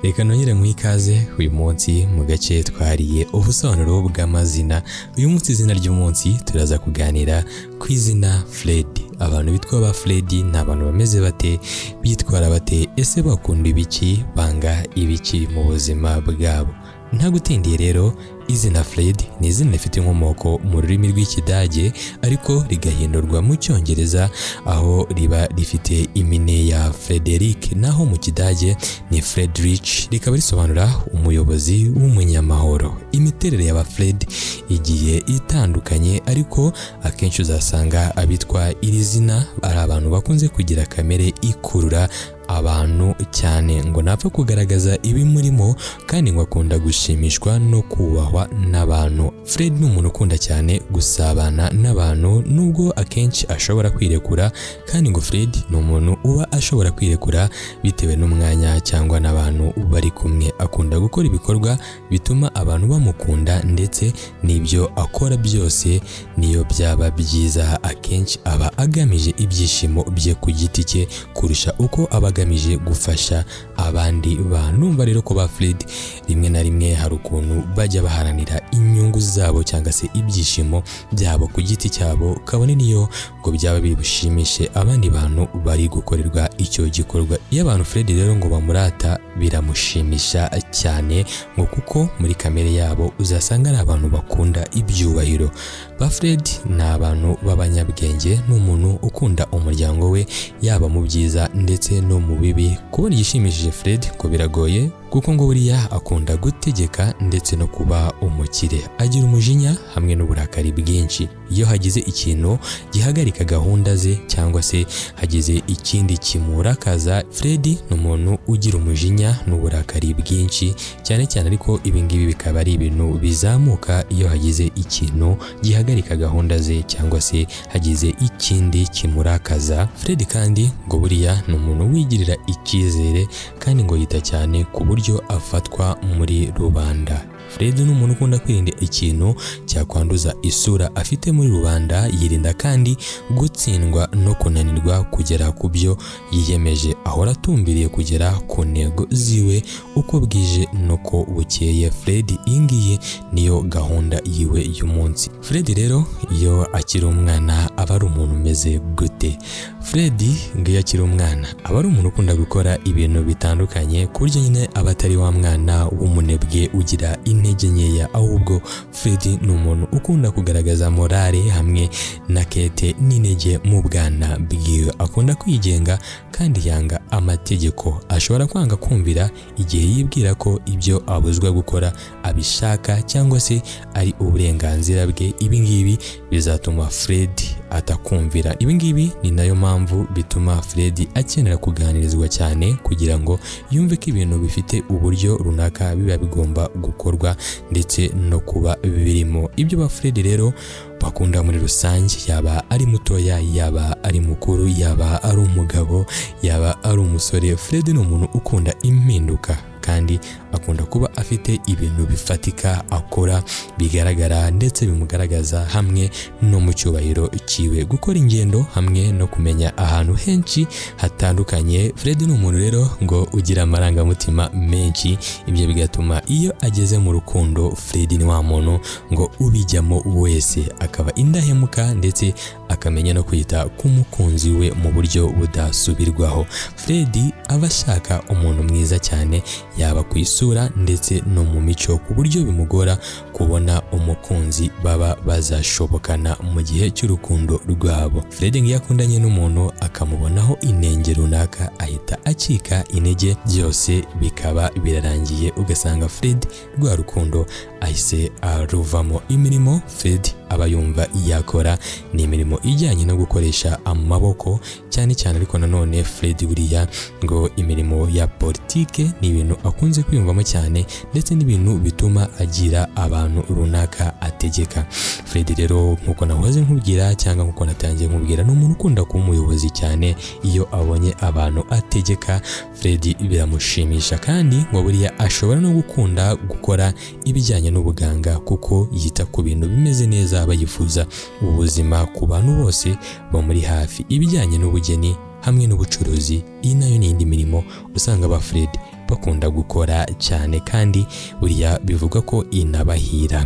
Reka nongere nguhe ikaze uyu munsi mu gace twahariye ubusobanuro bw'amazina. Uyu munsi izina ry'umunsi turaza kuganira ku izina Fred. Abantu bitwa ba Fred ni abantu bameze bate, bitwara bate, ese bakunda ibiki, banga ibiki mu buzima bwabo? Ntagutindiye rero, izina Fred ni izina rifite inkomoko mu rurimi rw'Ikidage ariko rigahindurwa mu Cyongereza, aho riba rifite impine ya Frederick, naho mu Kidage ni Friedrich, rikaba risobanura umuyobozi w'umunyamahoro. Imiterere y'aba Fred igiye itandukanye, ariko akenshi uzasanga abitwa iri zina ari abantu bakunze kugira kamere ikurura abantu cyane, ngo ntapfa kugaragaza ibimurimo kandi ngo akunda gushimishwa no kubahwa n'abantu. Fred ni umuntu ukunda cyane gusabana n'abantu, nubwo akenshi ashobora kwirekura, kandi ngo Fred ni umuntu uba ashobora kwirekura bitewe n'umwanya cyangwa n'abantu bari kumwe. Akunda gukora ibikorwa bituma abantu bamukunda, ndetse n'ibyo akora byose niyo byaba byiza, akenshi aba agamije ibyishimo bye ku giti cye kurusha uko aba agamije gufasha abandi bantu. Numva rero ko ba Fred rimwe na rimwe hari ukuntu bajya baharanira inyungu zabo cyangwa se ibyishimo byabo ku giti cyabo, kabone niyo ngo byaba bibushimishe abandi bantu bari gukorerwa icyo gikorwa. Iyo abantu Fred rero ngo bamurata biramushimisha cyane, ngo kuko muri kamere yabo uzasanga ari abantu bakunda ibyubahiro. Ba Fred ni abantu b'abanyabwenge, ni umuntu ukunda umuryango we yaba mu byiza ndetse no mu bibi. Kubona igishimishije Fred ngo biragoye, kuko ngo buriya akunda gutegeka ndetse no kuba umukire. Agira umujinya hamwe n'uburakari bwinshi. Iyo hagize ikintu gihagarika gahunda ze cyangwa se hagize ikindi kimurakaza, Fred ni umuntu ugira umujinya n'uburakari bwinshi cyane cyane, ariko ibi ngibi bikaba ari ibintu bizamuka iyo hagize ikintu gihagarika gahunda ze cyangwa se hagize ikindi kimurakaza. Fred kandi ngo buriya ni umuntu wigirira icyizere kandi ngo yita cyane ku buryo afatwa muri rubanda. Fred ni umuntu ukunda kwirinda ikintu cyakwanduza isura afite muri rubanda, yirinda kandi gutsindwa no kunanirwa kugera ku byo yiyemeje. Ahora atumbiriye kugera ku ntego ziwe uko bwije n'uko bukeye. Fred iyi ngiyi niyo gahunda yiwe y'umunsi. Fred rero iyo akiri umwana aba ari umuntu umeze gute? Fred ngo iyo akiri umwana aba ari umuntu ukunda gukora ibintu bitandukanye, ku buryo nyine aba atari wa mwana w'umunebwe ugira intege nkeya, ahubwo Fred ni umuntu ukunda kugaragaza morale hamwe na kete n'intege mu bwana bwiwe. Akunda kwigenga kandi yanga amategeko. Ashobora kwanga kumvira igihe yibwira ko ibyo abuzwa gukora abishaka cyangwa se ari uburenganzira bwe. Ibi ngibi bizatuma Fred atakumvira. Ibi ngibi ni nayo mpamvu bituma Fred akenera kuganirizwa cyane kugira ngo yumve ko ibintu bifite uburyo runaka biba bigomba gukorwa ndetse no kuba birimo. Ibyo ba Fred rero bakunda muri rusange, yaba ari mutoya, yaba ari mukuru, yaba ari umugabo, yaba ari umusore, Fred ni umuntu ukunda impinduka kandi akunda kuba afite ibintu bifatika akora bigaragara ndetse bimugaragaza hamwe no mu cyubahiro cyiwe. Gukora ingendo hamwe no kumenya ahantu henshi hatandukanye. Fred ni umuntu rero ngo ugira amarangamutima menshi, ibyo bigatuma iyo ageze mu rukundo Fred ni wa muntu ngo ubijyamo wese, akaba indahemuka ndetse akamenya no kwita ku mukunzi we mu buryo budasubirwaho. Fred aba ashaka umuntu mwiza cyane, yaba ku isura ndetse no mu mico, ku buryo bimugora kubona umukunzi baba bazashobokana mu gihe cy'urukundo rwabo. Fred ngo iyo akundanye n'umuntu akamubonaho inenge runaka ahita acika intege, byose bikaba birarangiye, ugasanga Fred rwa rukundo ahise aruvamo. Imirimo Fred aba yumva yakora ni imirimo ijyanye no gukoresha amaboko cyane cyane, ariko nanone Fred buriya ngo imirimo ya politike ni ibintu akunze kwiyumvamo cyane ndetse n'ibintu bituma agira abantu runaka ategeka. Fred rero nkuko nahoze nkubwira cyangwa nkuko natangiye nkubwira, ni umuntu ukunda kuba umuyobozi cyane. Iyo abonye abantu ategeka Fred biramushimisha, kandi ngo buriya ashobora no gukunda gukora ibijyanye n'ubuganga kuko yita ku bintu bimeze neza, aba yifuza ubuzima ku bantu bose bamuri hafi. Ibijyanye n'ubugeni hamwe n'ubucuruzi, iyi nayo ni indi mirimo usanga ba Fred bakunda gukora cyane, kandi buriya bivugwa ko inabahira.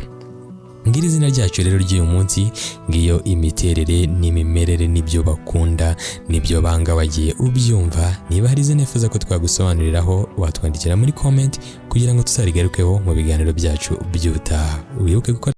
Ngiri izina ryacu rero ry'uyu munsi, ngiyo imiterere n'imimerere n'ibyo bakunda n'ibyo banga, wagiye ubyumva. Niba hari izina wifuza ko twagusobanuriraho, watwandikira muri comment kugira ngo tuzarigarukeho mu biganiro byacu by'ubutaha. Wibuke gukora